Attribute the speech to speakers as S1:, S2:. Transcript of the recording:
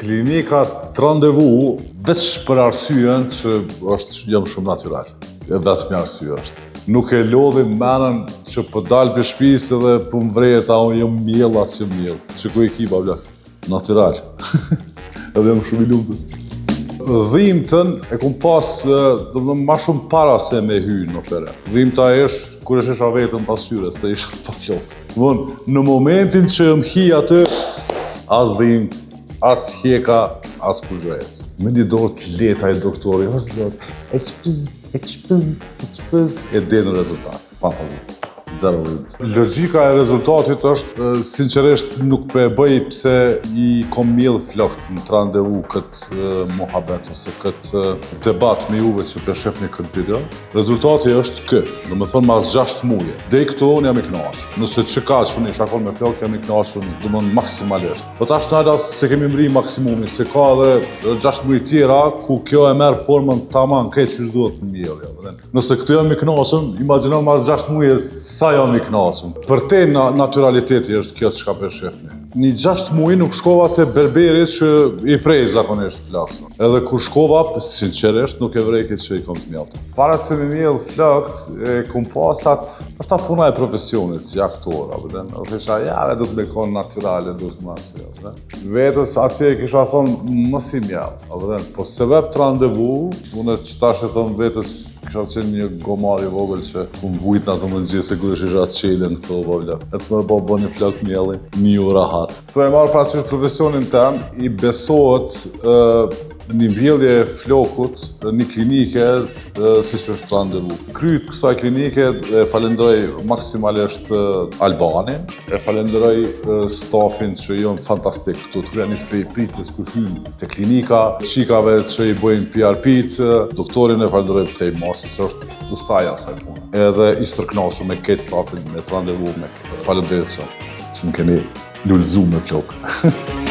S1: Klinika T'Randevu, veç për arsyen që është jam shumë natyral. E vetëm arsye është. Nuk e lodhim menën që po dal prej shpisë edhe po më vrejet a unë jam mjell a s'jam mjell. Që ku e ki, ba blak? Natyral. edhe jam shumë i lumtur. Dhimtën e kum pas, do të ma shumë para se me hy në operim. Dhimta është kur e shihsha vetën pasqyre, se isha pa flokë. Von, në momentin që më hi aty, as dhimt, as hjeka, as kurgjë ec. Me një dorë të lehtë ai doktori, o zot, e çpëz, e çpëz, e çpëz, e del në rezultat. Fantazi. Zero dhimt. Logjika e rezultatit është, sinqerisht, nuk pe bëj pse i kom mjell flokt në T'Randevu këtë muhabet ose këtë debat me juve që pe shihni këtë video. Rezultati është kë, do me thonë mas 6 muje. Dej këtu unë jam i knaqë. Nëse që ka që unë isha konë me flokë, jam i knaqë, do me thonë maksimalisht. Po tash në se kemi mri maksimumin, se ka edhe 6 muj tjera, ku kjo e merr formën taman krejt që duhet të mjellja. Nëse këtu jam i knaqëm, imagjino mas 6 muje sa jam i knaqëm. Për te na, naturaliteti është kjo çka po shihni. Një 6 muj nuk shkova te berberi që i prej zakonisht flokët. Edhe kur shkova, sinqerisht nuk e vrejke që i kom të mjellta. Para se me mjell flokt, e kom pas atë, është ta puna e profesionit si aktor, apo dhe, dhe thesha, ja, do të me konë natyrale, do të masi, apo dhe. Vetës atje kisha thonë, mos i mjell, apo dhe, po sebep T'Randevu, unë që tash e thonë vetës, kisha qenë një gomar i vogël që kum vujt në atë mëngjes e kur isha çelën këto, po vla. E të më po bën një flok mjelli, një u rahat. Tu e marrë parasysh profesionin tem, i besohet një mbjellje e flokut një klinike si që është T'Randevu. Kryt kësaj klinike e falenderoj maksimalisht Albanin, e falenderoj stafin që jonë fantastik këtu, të krya prej pritjes kur hy te klinika, çikave që i bëjnë PRP-t, doktorin e falenderoj tej mase se është ustaja asaj pune. Edhe i stërknaqur me këtë stafin, me T'Randevu, me këtë. Faleminderit shumë që më keni lulëzu me flokë.